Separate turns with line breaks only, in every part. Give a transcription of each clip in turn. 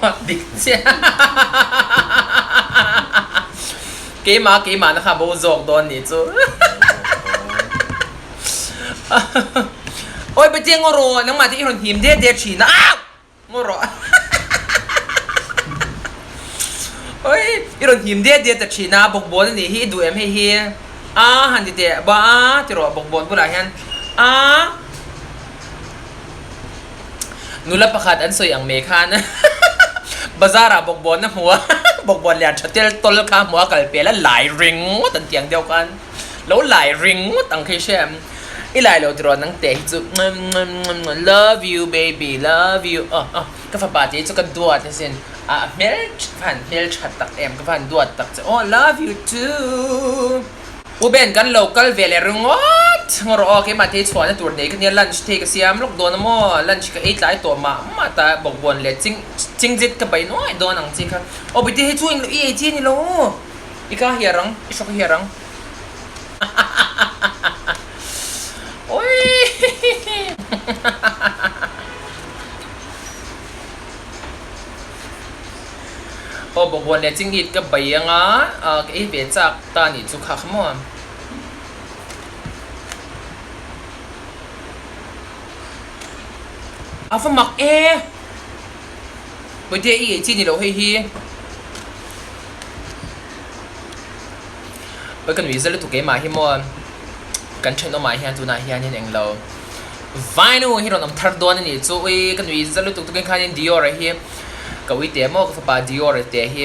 Dik chiah. Keimah keimah na kha bo zawk dawn nih chu. Awi Pathian ngaw rawh nangmah te i rawn hnim det det thin a. Au! Ngaw rawh. Awi i rawn hnim det det ta thin a bawkbawn a nih hi i duh em hei hi. A han ti teh ba a ti rawh bawkbawn bulah hian a. Nula pakhat an sawi ang mai khan bazar ah bawkbawn a hmu a, bawkbawn lian tha tel tawl kha a hmu a kal pel a lai ringawt an ti ang deuh khan lo lai ringawt ang kha i hria em? I lai lo tiraw nang teh hi chu love you baby love you aw aw ka fapa te hi chu ka duat asin a hmel ka han hmel tha tak em ka va han duat tak che aw love you too. U Ben kan lo kal ve leh ringawt ngaw rawh aw keimah te hi chhuahna tur nei ka nia lunch te hi ka siam lawk dawn a maw lunch ka ei tlai tawh mah mah ta bawkbawn leh ching chingzit ka bei nuai dawn ang chi kha aw bite hei chu eng i ei chi a ni lo i ka hiar ang i hrawk a hiar ang awii Aw bawkbawn leh chingit ka bei anga ka ei ve chak ta nih chu kha kha maw. A va mak e! Bawihte i ei chi ni lo hei hi. Oi ka nui za lutuk keimah hi maw kan thenawmah hian tunah hianin englo Vainu hi rawn awm thar dawn a nih chu ui ka nui za lutuk tukin khanin Dior a hi ka ui teh maw ka fapa Dior a teh hi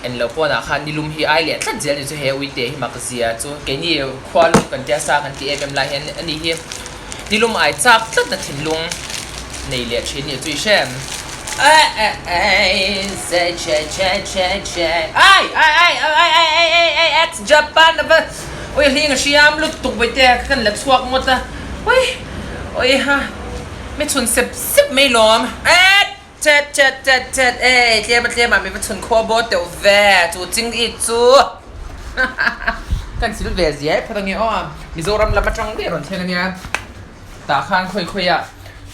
en lo pawnah khan nilum hi ai leh tlat zel a nih chu he ui teh hi mak zia chu keini khua lum kan tia sa kan ti em em lai hian a ni hi nilum ai chak tlat na thinlung nei leh thin a nih chu i hre em ai ai ai ai ai ai ai ai ex Japan Ui hling a hriam lutuk vawi te ka kan la chhuak ngawt a ui ui ha mi chhun sep sep mai lawm et chet chet chet chet ei tlem a tlem ah mi va chhun khaw bawr teuh ve chu ching i chu kan sil ve ziai phawt ange aw Mizoram lam atang daih a rawn thleng ania tah khan khawi khawi ah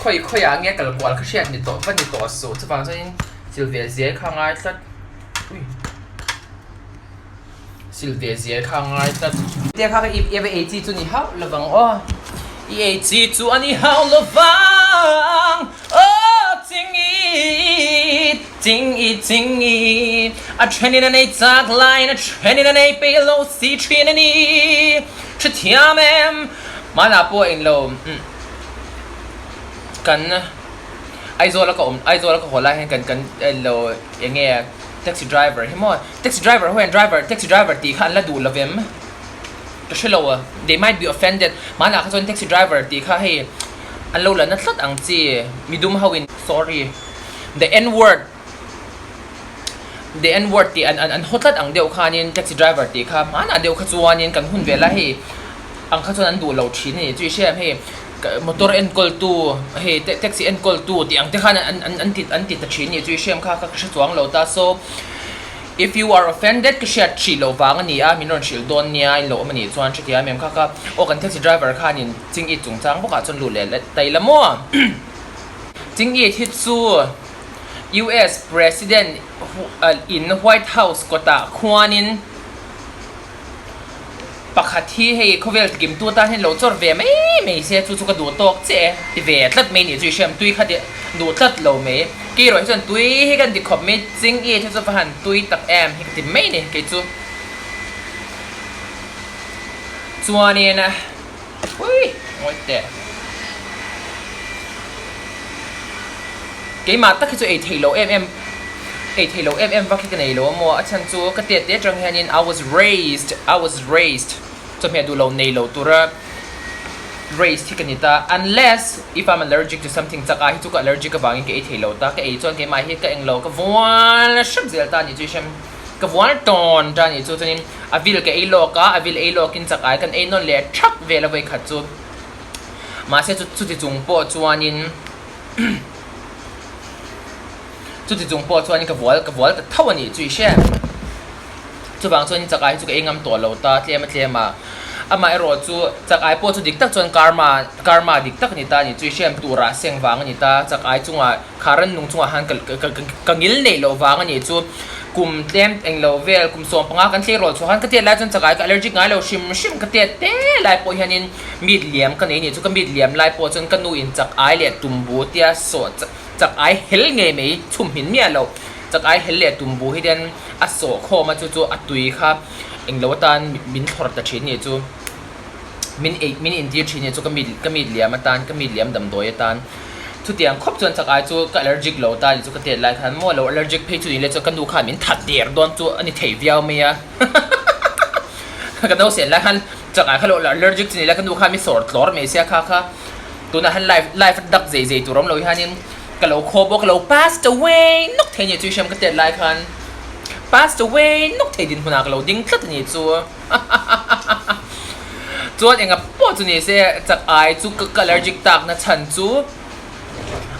khawi khawi ah nge kal kual kha hriat ni tawh va ni tawh suh chuvang chuanin sil ve ziai kha a ngai tlat ui. Sil ve zel kha a ngai tlat. Tia kha ka i va ei chi chu ni hauh lovang aw. I ei chi chu a ni hauh lovang aw Chingi, Chingi, Chingi. A thenin an ei chak laiin a thenin an ei peih lo si thin a ni. Hrethiam em? Hmanah pawh englo kan Aizawl a ka awm Aizawl a ka haw lai hian kan kan englo enge taxi driver hi maw Taxi driver ho hian driver taxi driver tih kha an la duh lo vem ka hre lo a they might be offended hmanah kha chuan taxi driver tih kha hei an lo la na tlat ang chi midum ho in sorry the n word the n word tih an an an haw tlat ang deuh khanin taxi driver tih kha hmanah deuh kha chuanin kan hun velah hei ang kha chuan an duh lo thin a ni chu i hria em hei motor enkawl tu hei taxi enkawl tu tih ang te khan an an an ti an ti ta thin a ni chu i hria em kha ka hre chuang lo ta so If you are offended ka hriat hrih loh vang a ni a, min rawn hrilh dawn nia in lo awm a nih chuan hrethiam em kha ka aw kan taxi driver khanin Chingit chungchang bawkah chuan luh leh ta ila maw? Chingit hi chu US President in White House kawtah khuanin Pakhat hi hei khawvel tikimtu atan hian lo chawr ve mai mai se chu chu ka duh tawk chiah e ti ve tlat mai nih chu i hriam tui kha duh tlat lo mai kei erawh hi chuan tui hi kan ti khawp mai ching i chu chu va han tui tak em hi ka ti mai ni kei chu chuanin ui ngawi teh keimah tak hi chu ei theih loh em em ei theih loh em em vak hi ka nei lo a maw a chhan chu ka tet te atang hianin I was raised I was raised chawhmeh duh lo nei lo tura raised hi ka ni ta unless if I'm allergic to something chak ah hi chu ka allergic avangin ka ei thei lo ta ka ei chuan keimah hi ka englo ka vual hrep zel ta a nih chu i hrem ka vual tawn ta a nih chu chuanin a vil ka ei lawk a a vil ei lawkin chak ai kan ei nawn leh thak vel a vawikhat chu. Mahse chu chuti chung pawh chuanin chuti chung pawh chuanin ka vual ka vual ta tho a nih chu i hre. Chuvang chuanin chakah hi chu ka ei ngam tawh lo ta tlem a tlem a. Amaherawh chu chak ai pawh chu dik tak chuan karma karma dik tak a ni ta a ni. Chu i hriam turah seng vang a ni ta. Chak ai chungah kha rannung chungah khan ka ka ka ngil neih loh vang a ni chu. Kum tlem eng lo vel kum 15 kan tleirawl chhuah khan ka tiat lai chuan chak ai ka allergic ngai lo hrim hrim ka tiat te lai pawh hianin meat liam ka nei a ni chu. Ka meat liam lai pawh chuan ka nu in chak ai leh tumbu tia sawh chak ai hel ngei mai chhum hmin miah loh. Chak ai hel leh tumbu hi hian a sawh khawm a chu chu a tui kha eng lo atan min thlawr ta thin ni chu min ei min intir thin ni chu ka mit ka mit liam atan ka mit liam damdawi atan chutiang khawp chuan chak ai chu ka allergic lo ta ni chu ka tet lai khan maw lo allergic phei chu ni le chuan ka nu khan min that der dawn chu a ni thei viau mai a ka nausen lai khan chak ai kha lo allergic chu ni le ka nu khan mi sawr tlawr mai sia kha kha tunah hian life life a dak zei zei tur awm lo hianin Ka lo khaw bawk lo passed away nawk thei nih chu i hriam ka tet lai khan passed away nawk thei dinhmunah ka lo ding tlat a nih chu chuan enga pawh chu ni se chak ai chu ka allergic tak na chhan chu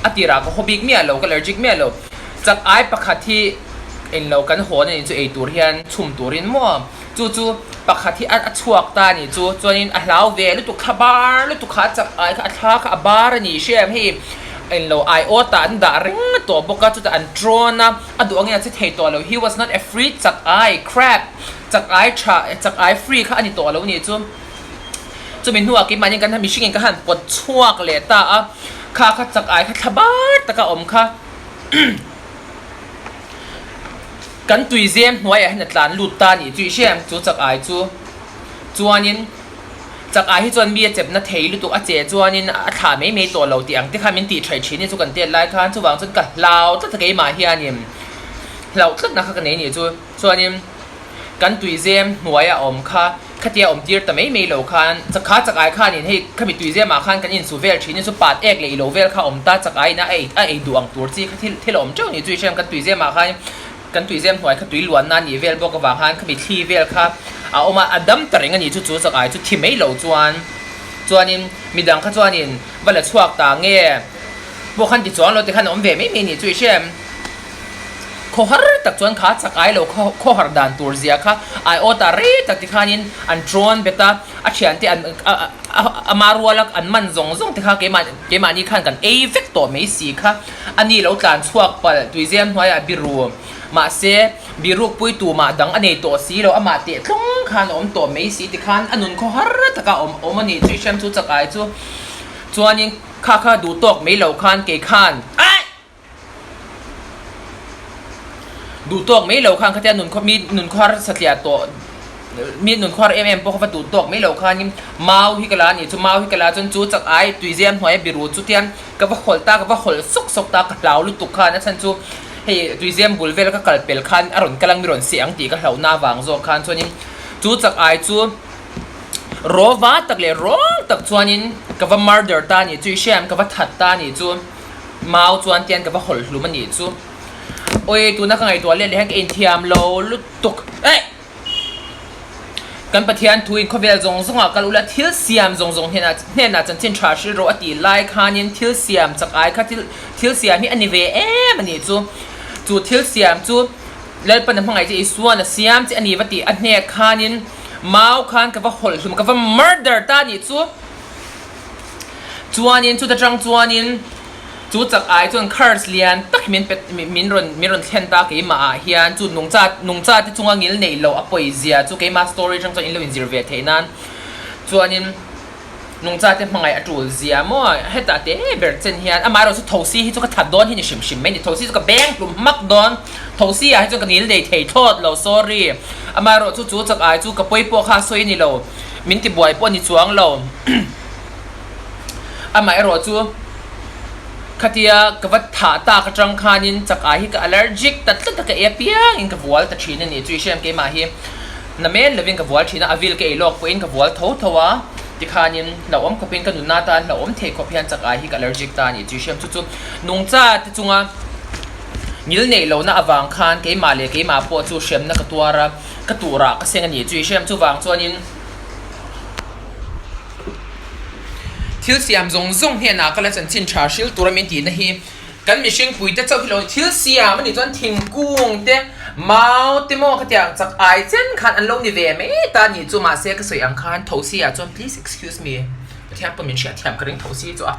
a tirah ka haw bik miah lo ka allergic miah lo chak ai pakhat hi englo kan hawn a nih chu ei tur hian chhum turin maw chu chu pakhat hi a chhuak ta a nih chu chuanin a hlau ve lutuk thla bar lutuk kha a chak ai kha a thla kha a bar a ni hriam hei englo aiawt ah an dah reng tawh bawk a chutah an trawn a a duh angin a che thei tawh lo he was not a free chak ai crap chak ai tha chak ai free kha a ni tawh lo nih chu chumi hnuah keimahni kan mihringin ka han pawt chhuak leh ta a kha kha chak ai kha thla bar taka awm kha. Kan tuizem hnuaiah hian a tlan lut ta a nih chu i hria em? Chu chak ai chu chuanin chak ai hi chuan mi a chepna thei lutuk a che chuanin a thlah mai mai tawh lo tih ang te khan min tih thaih thin hi chu kan tet lai khan chuvang chuan ka hlau tlat a keimah hianin hlauh tlatna kha ka nei nih chu chuanin kan tuizem hnuaia awm kha khatia awm tir ta mai mai lo khan chakha chak ai khanin hei khami tuizem ah khan kan insu vel thin hi chu pat ek leh ilo vel kha awm ta chak aiin a ei a ei duh ang tur chi kha thil thil a awm teuh ni chu i hriam kan tuizem ah khan kan tuizem hnuai kha tui luanna a nih vel bawk avang khan khami thli vel kha a awm a a dam ta reng a ni chu chu chak ai chu thi mai lo chuan chuanin midang kha chuanin va la chhuak ta nge pawh khan ti chuang lo ti khan a awm ve mai mai ni chu i hriam. Khawhar tak chuan kha chak ai lo khawhar dan tur zia kha ai aw ta rei tak ti khanin an trawn bet a, a thiante an a ma rual a an man zawng zawng te kha keimah keimahni khan kan ei vek tawh mai si kha a ni lo tlan chhuak palh tuizem hnuaiah biru mahse biruk pui tumah dang a nei tawh si lo amah teh tlawng khan a awm tawh mai si ti khan a nun khawhar taka awm awm a nih chu i hriam chu chak ai chu chuanin kha kha duh tawk mai lo khan kei khan aih! Duh tawk mai lo khan khatia nun khaw mi nun khaw har satliah tawh mi nun khaw har em em pawh kha va duh tawk mai lo khanin mau hi ka la a nih chu mau hi ka la chuan chu chak ai tuizem hnuaia biru chu tian ka va hawlh ta ka va hawlh sawk sawk ta ka hlau lutuk khan a chhan chu hei tuizem bul vel ka kal pel khan a rawn kal ang mi rawn seh ang tih ka hlauhna avang zawk khan chuanin chu chak ai chu rawva tak leh rawng tak chuanin ka va murder ta a nih chu i hria em ka va that ta a nih chu. Mau chuan tian ka va hawlh hlum a nih chu. Awi tuna ka ngaihtuah let leh hian ka inthiam lo lutuk. Eih! Kan Pathian thu in khawvel zawng zawng ah kal ula thil siam zawng zawng hnenah hnenah chanchin tha hril rawh a tih lai khanin thil siam chak ai kha thil thil siam hi a ni ve em a nih chu. Chu thil siam chu Lalpan a hmangaih che Isuan a siam che a ni va tih a hnek khanin mau khan ka va hawlh hlum ka va murder ta a nih chu. Chuanin chuta tang chuanin chu chak ai chuan curse lian tak hi min pe min rawn min rawn thlen ta keimah ah hian chu nungcha nungcha te chunga ngil neih loh a pawi zia chu keimah story atang chuan in lo inzir ve theih nan chuanin nungcha te hmangaih a tul zia maw hetah te ber chen hian amaherawh chu thosi hi chu ka that dawn hi ni hrim hrim mai ni thosi chu ka beng hlum hmak dawn thosi ah hi chuan ka ngil nei thei thlawt lo sorry amaherawh chu chu chak ai chu ka pawi pawh kha sawi a ni lo. Min ti buai pawh a ni chuang lo. Amah erawh chu khatia ka va thah tak atang khanin chak ai hi ka allergic ta tlat a, ka ei apiangin ka vual ta thin a ni. Chu i hriam keimah hi namen lovin ka vual thin a, a vil ka ei lawk pawhin ka vual tho tho a, tikhanin hlauhawm khawpin ka nunna atan hlauhawm thei khawp hian chak ai hi ka allergic ta a ni. Chu i hriam chu chu nungcha te chunga ngil neih lohna avang khan keimah leh keimah pawh chu hremna ka tuar a. Ka turah ka seng a ni chu i hriam chuvang chuanin thil siam zawng zawng hnenah ka la chanchin tha hril tura min tihna hi kan mihring puite chauh hi lo thil siam a nih chuan thingkung te Mau te maw khatiang chak ai chen khan an lo ni ve mai ta ni chu mahse ka sawi ang khan thosi ah chuan please excuse me Pathian pawh min hriat thiam ka ring thosi chu a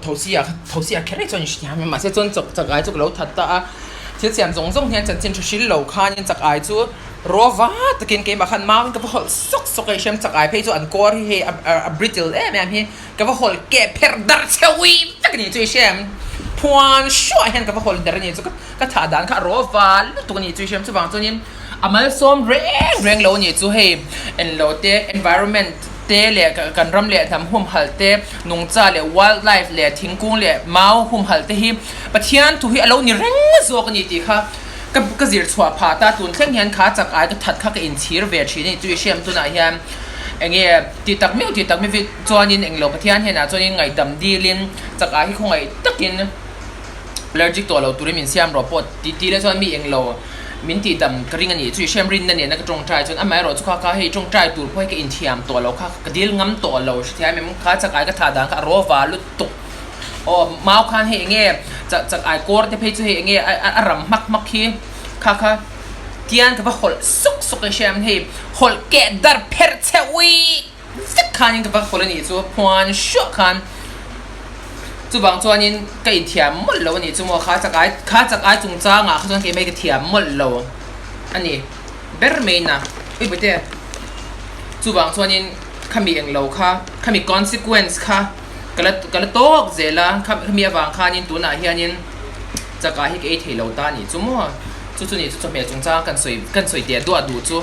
thosi ah thosi ah kher hi chuan in hrethiam em mahse chuan chak chak ai chu ka lo that ta a thil siam zawng zawng hian chanchin tha hril lo khanin chak ai chu rawva takin keimah khan mau in ka va hawlh sawk sawk a i hriam chak ai phei chu an kawr hi hei a brittle em em hi ka va hawlh keh pherh darh chheui vek a ni chu i hriam phuan hruah hian ka va hawlh der a ni chu ka thah dan kha a rawva lutuk a ni chu i hriam chuvang chuanin a malsawm reng reng lo a ni chu hei englo te environment te leh kan ram leh hnam humhalh te, nungcha leh wildlife leh thingkung leh mau humhalh te hi Pathian thu hi a lo ni reng zawk a ni tih kha ka ka zir chhuah phah ta. Tun thleng hian kha chak ai ka that kha ka inchhir ve thin a ni. Chu i hriam tunah hian enge tih tak meuh tih tak meuh chuanin englo Pathian hnenah chuanin ngaihdam dilin chak ai hi khawngaih takin allergic tawh lo turin min siam rawh pawh tih tih leh chuan mi englo min tih dam ka ring a nih chu i hriam rinna nena ka tawngtai chuan amaherawh chu kha kha hei tawngtai tur pawh hi ka inthiam tawh lo kha ka dil ngam tawh lo hrethiam em kha chak ai ka thah dan kha a rawva lutuk aw mau khan hei enge chak chak ai kawr te phei chu hei enge a ram hmak hmak hi kha kha tian ka va hawlh suk suk i hriam hei hawlh keh dar pherh chhe ui vek khanin ka va hawlh a nih chu phuan hruah khan chuvang chuanin ka inthiam mawlh lo a nih chu maw kha chak ai kha chak ai chungchangah kha chuan keimah hi ka thiam mawlh lo a ni ber mai na ui bawihte chuvang chuanin khami englo kha khami consequence kha ka la ka la tawk zel a khami avang khanin tunah hianin chakah hi ka ei thei lo ta a nih chu maw chu chu ni chu chawhmeh chungchang kan sawi kan sawi teh duah duh chu.